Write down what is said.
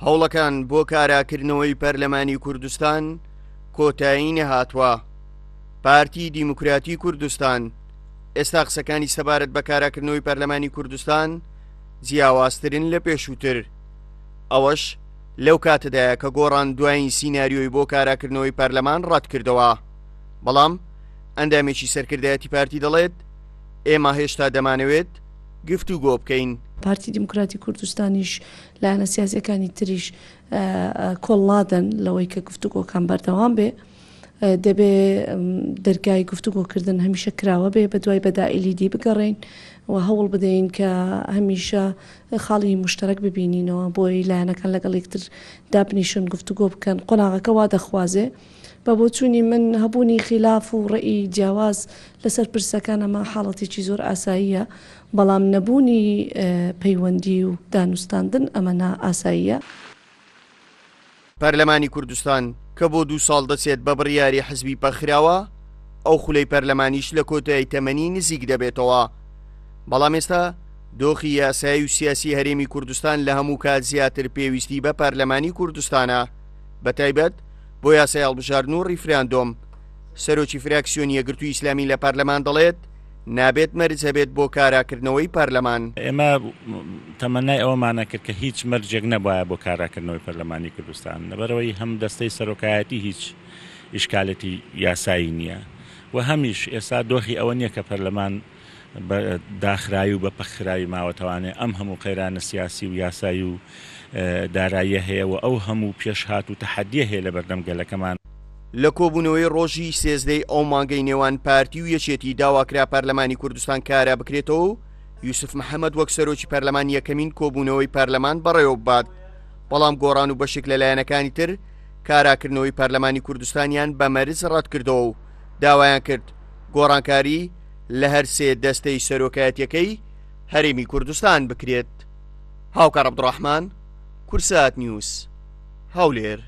هەوڵەکان بۆ کاراکردنەوەی پەرلەمانی کوردستان کۆتایی نەهاتووە. پارتی دیموکراتی کوردستان ئێستا قسەکانی سەبارەت بە کاراکردنەوەی پەرلەمانی کوردستان جیاوازترن لە پێشووتر. ئەوەش لەو کاتەدایە کە گۆڕان دوایین سیناریۆی بۆ کاراکردنەوەی پەرلەمان ڕەتکردەوە. بەڵام ئەندامێکی سەرکردایەتی پارتی دەڵێت، ئێمە هێشتا دەمانەوێت گفتوگۆ بکەین. پارتی دیموکراتی کوردستانیش لایەنە سیاسیەکانی تریش کۆڵ نادەن لەوەی کە گفتوگۆکان بەردەوام بێ. دەبێ دەرگای گفتوگۆکردن هەمیشە کراوە بێ، بەدوای بەدائیلی دی بگەڕێین و هەوڵ بدەین کە هەمیشە خاڵی موشتەرەک ببینینەوە بۆی لایەنەکان لەگەڵ یەکتر دابنیشن گفتوگۆ بکەن، قۆناغەکە وا دەخوازێ. بە بۆچوونی من هەبوونی خیلاف و ڕەئی جیاواز لەسەر پرسەکان ئەمە حاڵەتێکی زۆر ئاساییە، بەڵام نەبوونی پەیوەندی و دانوستاندن ئەمە نائاساییە. پەرلەمانی کوردستان کە بۆ دوو ساڵ دەچێت بە بڕیاری حزبی پەکخراوە، ئەو خولەی پەرلەمانیش لە کۆتایی تەمەنی نزیک دەبێتەوە. بەڵام ئێستا دۆخی یاسایی و سیاسی هەرێمی کوردستان لە هەموو کات زیاتر پێویستی بە پەرلەمانی کوردستانە، بەتایبەت بۆ یاسای هەڵبژاردن و ڕیفراندۆم. سەرۆکی فراکسیۆنی یەکگرتووی ئیسلامی لە پەرلەمان دەڵێت، نابێت مەرج هەبێت بۆ کاراکردنەوەی پەرلەمان. ئێمە تەمەنای ئەوەمان ئەکرد کە هیچ مەرجێک نەبوایە بۆ کاراکردنەوەی پەرلەمانی کوردستان، لەبەرئەوەی هەم دەستەی سەرۆکایەتی هیچ ئیشکالێتی یاسایی نییە و هەمیش ئێستا دۆخی ئەوە نییە کە پەرلەمان بە داخراوی و بە پەکخراوی ماوەتەوانێ ئەم هەموو قەیرانە سیاسی و یاسایی و داراییە هەیە و ئەو هەموو پێشهات و تەحەدیە هەیە لەبەردەم گەلەکەمان. لە کۆبوونەوەی ڕۆژی سێزدەی ئەو مانگەی نێوان پارتی و یەکێتی داواکرا پەرلەمانی کوردستان کارا بکرێتەوە و یوسف محەمەد وەک سەرۆکی پەرلەمان یەکەمین کۆبوونەوەی پەرلەمان بەڕێوەببات، بەڵام گۆڕان و بەشێک لە لایەنەکانی تر کاراکردنەوەی پەرلەمانی کوردستانیان بە مەرج ڕەتکردەوە و داوایان کرد گۆڕانکاری لە هەرسێ دەستەی سەرۆکایەتیەکەی هەرێمی کوردستان بکرێت. هاوکار عەبدوڕەحمان، کوردسات نیوز، هەولێر.